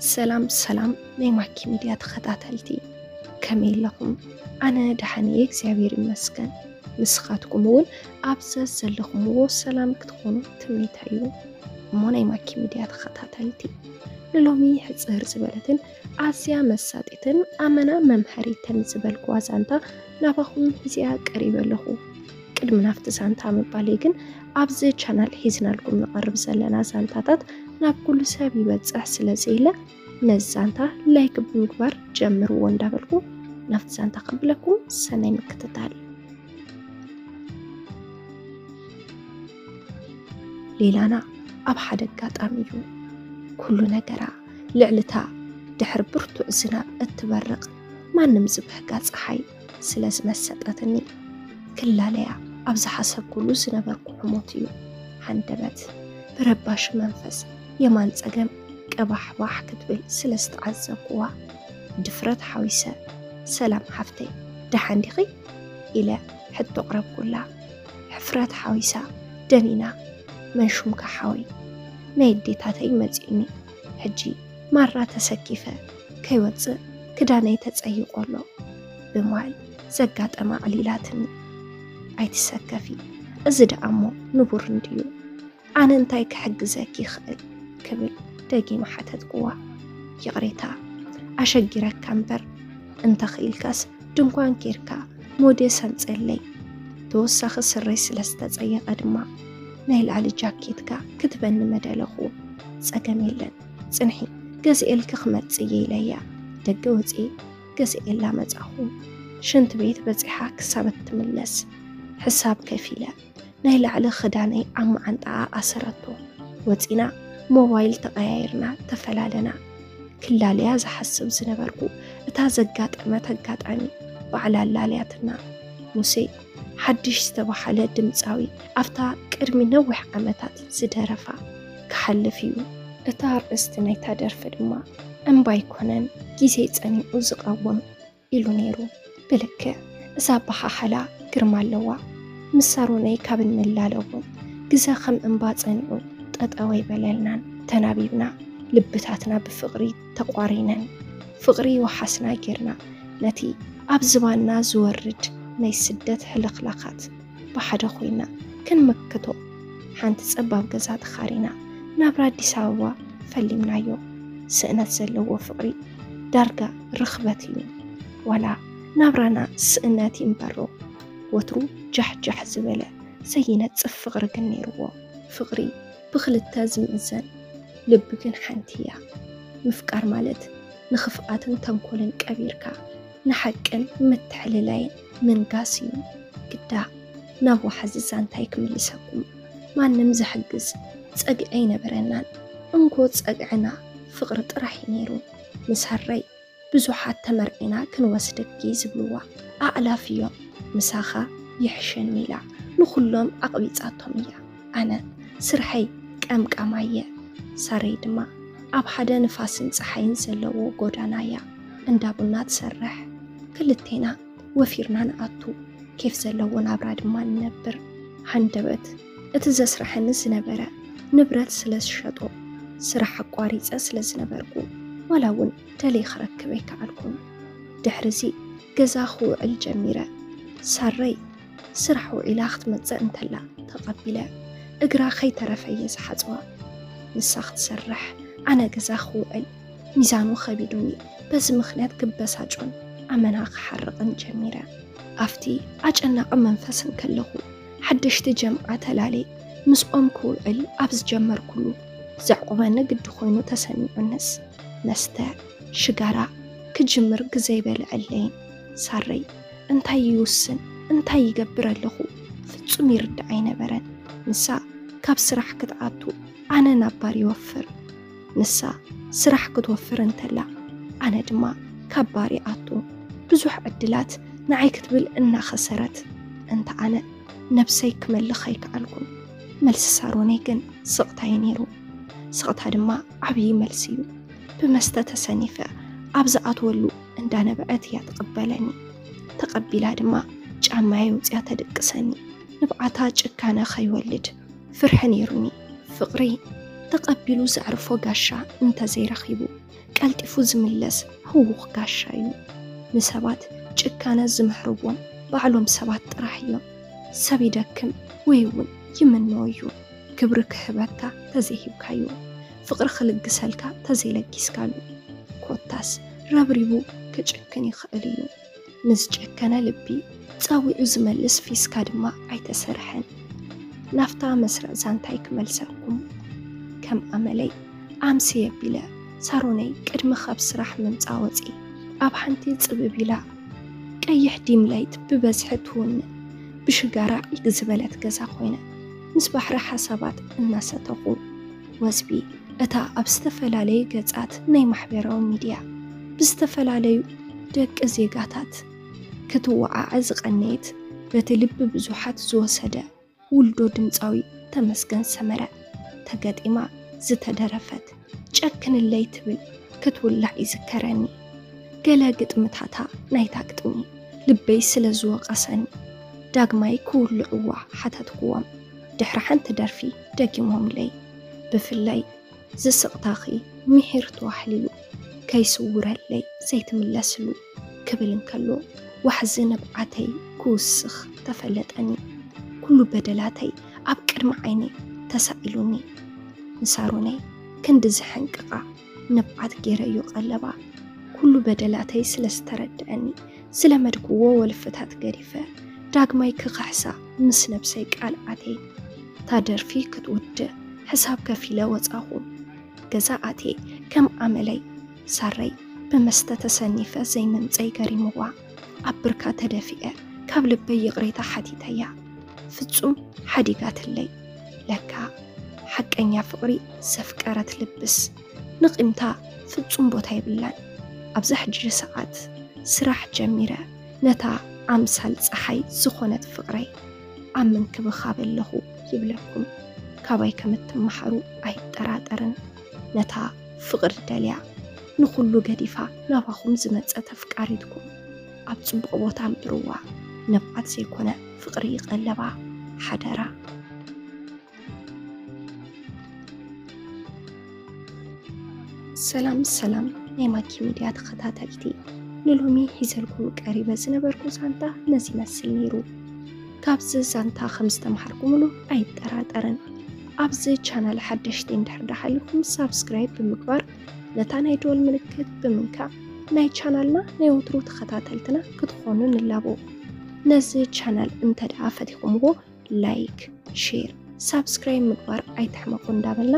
ሰላም ሰላም ናይ ማኪ ሚድያ ተኸታተልቲ፣ ከመይ ኣለኹም? ኣነ ደሓን እየ እግዚኣብሔር ይመስገን። ንስኻትኩም እውን ኣብ ዘዘለኹምዎ ሰላም ክትኾኑ ትምኒተይ እዩ። እሞ ናይ ማኪ ሚድያ ተኸታተልቲ፣ ንሎሚ ሕፅር ዝበለትን ኣዝያ መሳጢትን ኣመና መምሃሪትን ዝበልኩዋ ዛንታ ናባኹም ሒዘያ ቀሪበ ኣለኹ። ቅድሚ ናብቲ ዛንታ ምባለይ ግን ኣብዚ ቻናል ሒዝናልኩም ንቐርብ ዘለና ዛንታታት ናብ ኩሉ ሰብ ይበፅሕ ስለ ዘየለ ነዚ ዛንታ ላይክ ብምግባር ጀምርዎ እንዳበልኩ ናብቲ ዛንታ ከብለኩም ሰናይ ምክትታል። ሌላና ኣብ ሓደ ኣጋጣሚ እዩ ኩሉ ነገራ ልዕልታ ድሕሪ ብርቱዕ ዝናብ እትበርቕ ማንም ዝበህጋ ፀሓይ ስለ ዝመሰጠትኒ ክላለያ ኣብ ዝሓሰብኩሉ ዝነበርኩ ዕሞት እዩ። ሃንደበት ብረባሺ መንፈስ የማን ጸገም ቀባሕባሕ ክትብል ስለ ዝተዓዘብኩዋ ድፍረት ሓዊሰ፣ ሰላም ሓፍተይ ደሓን ዲኺ? ኢለ ሕቶ ኣቕረብኩላ። ሕፍረት ሓዊሳ ደኒና፣ መን ሹምካ ሓወይ? ናይ ኣዴታተይ መጺኡኒ። ሕጂ ማራ ተሰኪፈ ከይወጽእ ክዳነይ ተጸይቆ ኣሎ ብምባል ዘጋጠማ ኣዕሊላትኒ። ኣይትሰከፊ፣ እዚ ደኣ እሞ ንቡር እንድዩ። ኣነ እንታይ ክሕግዘኪ ይኽእል? ክብል ደጊመ ሓተትኩዋ። ይቕሬታ ኣሸጊረካ እምበር፣ እንተኽኢልካስ ድንኳን ኬድካ ሞዴስ ኣምጽእለይ። ተወሳኺ ስረይ ስለ ዝተጸየቐ ድማ ናይ ላዕሊ ጃኬትካ ክትበኒ መደለኹ። ጸገም የለን፣ ጽንሒ ገዝኤልኪ ክመጽእ እየ ኢለያ ደገ ወጺኤ ገዝኤላ መጻኹ። ሽንት ቤት በጺሓ ክሳብ እትምለስ ሕሳብ ከፊለ ናይ ላዕሊ ክዳነይ ኣብ መዓንጣኣ ኣሰረቶ። ወጺና ሞባይል ተቐያይርና ተፈላለና። ክላለያ ዝሓስብ ዝነበርኩ እታ ዘጋጠመት ኣጋጣሚ ባዕላ ኣላልያትና። ሙሴ ሓድሽ ዝተባህለ ድምጻዊ ኣብታ ቅድሚ ነዊሕ ዓመታት ዝደረፋ ክሓልፍ እዩ። እታ ኣርእስቲ ናይታ ደርፊ ድማ እምባ ኣይኮነን ግዜ ጸኒዑ ዝቐውም ኢሉ ነይሩ። ብልክዕ እዛ ኣበሃህላ ግርማ ኣለዋ። ምስ ሳሮነይ ካብ እንላለ እውን ግዘ ከም እምባ ጸኒዑ ጠጠው ኣይበለልናን። ተናቢብና ልብታትና ብፍቕሪ ተቋሪነን ፍቕሪ ወሓስና ጌርና ነቲ ኣብ ዝባንና ዝወርድ ናይ ስደት ሕልኽላኻት ብሓደ ኮይና ክንምክቶ ሓንቲ ጸባብ ገዛ ተኻሪና ናብራ ኣዲስ ኣበባ ፈሊምናዮ። ስእነት ዘለዎ ፍቕሪ ዳርጋ ርኽበት እዩ። ዋላ ናብራና ስእነት ይንበሮ፣ ወትሩ ጃሕጃሕ ዝበለ ዘይነጽፍ ፍቕሪ ግን ነይርዎ። ፍቕሪ ብኽልተ ዝምእዘን፣ ልቢ ግን ሓንቲ እያ። ምፍቃር ማለት ንኽፍኣትን ተንኮልን ቀቢርካ ንሓቅን ምትሕልላይን ምንጋስ እዩ። ግዳ ናብ ወሓዚ ዛንታይ ክምልሰኩም፣ ማንም ዝሕግዝ ጸግዒ ኣይነበረናን። እንኮ ጸግዕና ፍቕሪ ጥራሕ እዩ ነይሩ። ምስ ሃረይ ብዙሓት ተመርዒና ክንወስደኪ ዝብልዋ ኣእላፍ እዮም። ምሳኻ ይሕሸኒ ኢላ ንኹሎም ኣቕቢጻቶም እያ። ኣነ ስርሐይ ቀምቃማየ፣ ሳረይ ድማ ኣብ ሓደ ንፋስን ጸሓይን ዘለዎ ጎዳና እያ እንዳ ቡና ትሰርሕ። ክልቴና ወፊርና ንኣቱ፣ ኬፍ ዘለዎ ናብራ ድማ ንነብር። ሃንደበት እቲ ዘስርሐኒ ዝነበረ ንብረት ስለ ዝሸጦ ስራሕ ኣቋሪጸ ስለ ዝነበርኩ ዋላ እውን ደልየ ክረክብ ኣይከኣልኩን። ድሕሪዚ ገዛ ክውዕል ጀሚረ። ሳረይ ስራሕ ውዒላ ክትመጽእ እንተላ ተቐቢለ እግራ ከይተረፈ እየ ዝሓጽዋ። ንሳ ክትሰርሕ ኣነ ገዛ ክውዕል ሚዛኑ ከቢዱኒ በዚ ምኽንያት ክበሳጮን ኣመና ክሓርቕን ጀሚረ። ኣብቲ ኣጨናቒ መንፈስ እንከለኹ ሓደሽቲ ጀምዓ ተላልየ ምስኦም ክውዕል ኣብ ዝጀመርኩሉ ዘዕቑበኒ ግዲ ኮይኑ ተሰሚዑንስ መስተ ሽጋራ ክጅምር ግዘ ይበልዐለይን። ሳረይ እንታይ ይውስን እንታይ ይገብር ኣለኹ ፍጹም ይርዳእ ኣይነበረን። ንሳ ካብ ስራሕ ክትኣቱ ኣነ ናብ ባር ይወፍር። ንሳ ስራሕ ክትወፍር እንተላ ኣነ ድማ ካብ ባር ይኣቱ። ብዙሕ ዕድላት ንዓይ ክትብል እናኸሰረት እንተ ኣነ ነብሰይ ክመልኽ ኣይከኣልኩን። መልሲ ሳሮነይ ግን ስቕታ እዩ ነይሩ። ስቕታ ድማ ዓብዪ መልሲ እዩ። ብመስተ ተሰኒፈ ኣብ ዝኣትወሉ እንዳነበዐት እያ ትቕበለኒ። ተቐቢላ ድማ ጫማይ ኣውፅያ ተድቅሰኒ። ንብዓታ ጭካነ ከይወልድ ፍርሒ ነይሩኒ። ፍቕሪ ተቐቢሉ ዘዕርፎ ጋሻ እንተዘይረኺቡ፣ ቀልጢፉ ዝምለስ ህዉኽ ጋሻ እዩ። ንሰባት ጭካነ ዝምሕርዎም ባዕሎም ሰባት ጥራሕ እዮም። ሰብ ይደክም ወይ እውን ይምንዎ እዩ። ክብሪ ክህበካ ተዘይሂብካዮ፣ ፍቕሪ ክልግሰልካ ተዘይለጊስካሉ፣ ኮታስ ረብሪቡ ክጭክን ይኽእል እዩ። ንዝጨከነ ልቢ ጸዊዑ ዝመልስ ፊስካ ድማ ኣይተሰርሐን። ናብታ መስርዕ ዛንታይ ክመልሰኩም። ከም ኣመለይ ኣምስየ ቢለ ሳሮነይ ቅድሚ ካብ ስራሕ ምምጻ ወጺ ኣብ ሓንቲ ጽብብ ኢላ ቀይሕ ዲም ላይት ብበዝሒ ትውንን ብሽጋራ ኢግ ዝበለት ገዛ ኮይነ ምስ ባሕሪ ሓሳባት እናሰተኹ ወዝቢ እታ ኣብ ዝተፈላለዩ ገጻት ናይ ማሕበራዊ ሚድያ ብዝተፈላለዩ ደቂ ዜጋታት ክትወዓዐ ዝቐነየት በቲ ልቢ ብዙሓት ዝወሰደ ውልዶ ድምፃዊ ተመስገን ሰመረ ተገጢማ ዝተደረፈት ጨክንለይ ትብል ክትውላዕ ይዝከረኒ። ገለ ግጥምታታ ናይታ ግጥሚ ልበይ ስለ ዝወቐሰኒ ዳግማይ ክውልዕዋ ሓተትክዎም። ድሕሪ ሓንቲ ደርፊ ደጊሞምለይ። ብፍላይ ዝስቕታኺ ምሒር ተዋሕሊሉ ከይስውረለይ ዘይትምለስሉ ክብል እንከሎ ዋሕዚ ንብዓተይ ክውስኽ ተፈለጠኒ። ኩሉ በደላተይ ኣብ ቅድሚ ዓይነይ ተሳኢሉኒ። ንሳሮነይ ክንዲ ዝሕንቅቓ ንብዓት ገይረዮ ቀለባ ኩሉ በደላተይ ስለ ዝተረድአኒ ዝለመድክዎ ወልፍታት ገዲፈ ዳግማይ ክኽሕሳ ምስ ነብሰይ ቃል ኣትየ። እታ ደርፊ ክትውድእ ሕሳብ ከፊለ ወጻኹ። ገዛ ኣትየ ከም ኣመለይ ሳረይ ብመስተ ተሰኒፈ ዘይምምጸይ ገሪምዋ ኣብ ብርካ ተደፊኤ ካብ ልበይ ይቕሬታ ሓቲተያ። ፍጹም ሓዲጋትለይ። ለካ ሓቀኛ ፍቕሪ ዘፍቀረት ልብስ ንቒምታ ፍጹም ቦታ የብላን። ኣብዛ ሕጂ ሰዓት ስራሕ ጀሚረ ነታ ኣምሳል ጸሓይ ዝኾነት ፍቕረይ ኣብ ምንክብኻብ ኣለኹ ይብለኩም። ካባይ ከም እትመሃሩ ኣይጠራጠርን። ነታ ፍቕሪ ደልያ ንኹሉ ገዲፋ ናባኹም ዝመጸት ኣፍቃሪትኩም ኣብ ጽቡቕ ቦታ ኣንብርዋ። ንብዓት ዘይኮነ ፍቕሪ ይቐለባ ሓደራ። ሰላም ሰላም ናይ ማኪ ሚድያ ተኸታተልቲ፣ ንሎሚ ሒዘልኩም ቀሪበ ዝነበርኩ ዛንታ ነዚ ይመስል ነይሩ። ካብዚ ዛንታ ከም ዝተምሃርኩምሉ ኣይጠራጠርን። ኣብዚ ቻናል ሓደሽቲ እንድሕር ደሓሊኹም ሳብስክራይብ ብምግባር ነታ ናይ ደወል ምልክት ብምንካእ ናይ ቻናልና ናይ ወትሩ ተኸታተልትና ክትኾኑ ንላቦ። ነዚ ቻናል እንተ ደኣ ፈቲኹምዎ ላይክ፣ ሼር፣ ሳብስክራይብ ምግባር ኣይትሕመቑ እንዳበልና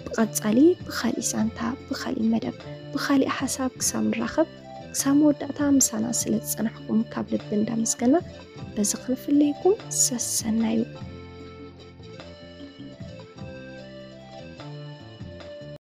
ብቐጻሊ ብኻሊእ ዛንታ ብኻሊእ መደብ ብኻሊእ ሓሳብ ክሳብ ንራኸብ ክሳብ መወዳእታ ምሳና ስለ ዝጸናሕኩም ካብ ልቢ እንዳመስገና በዚ ክንፍለየኩም ሰሰናዩ።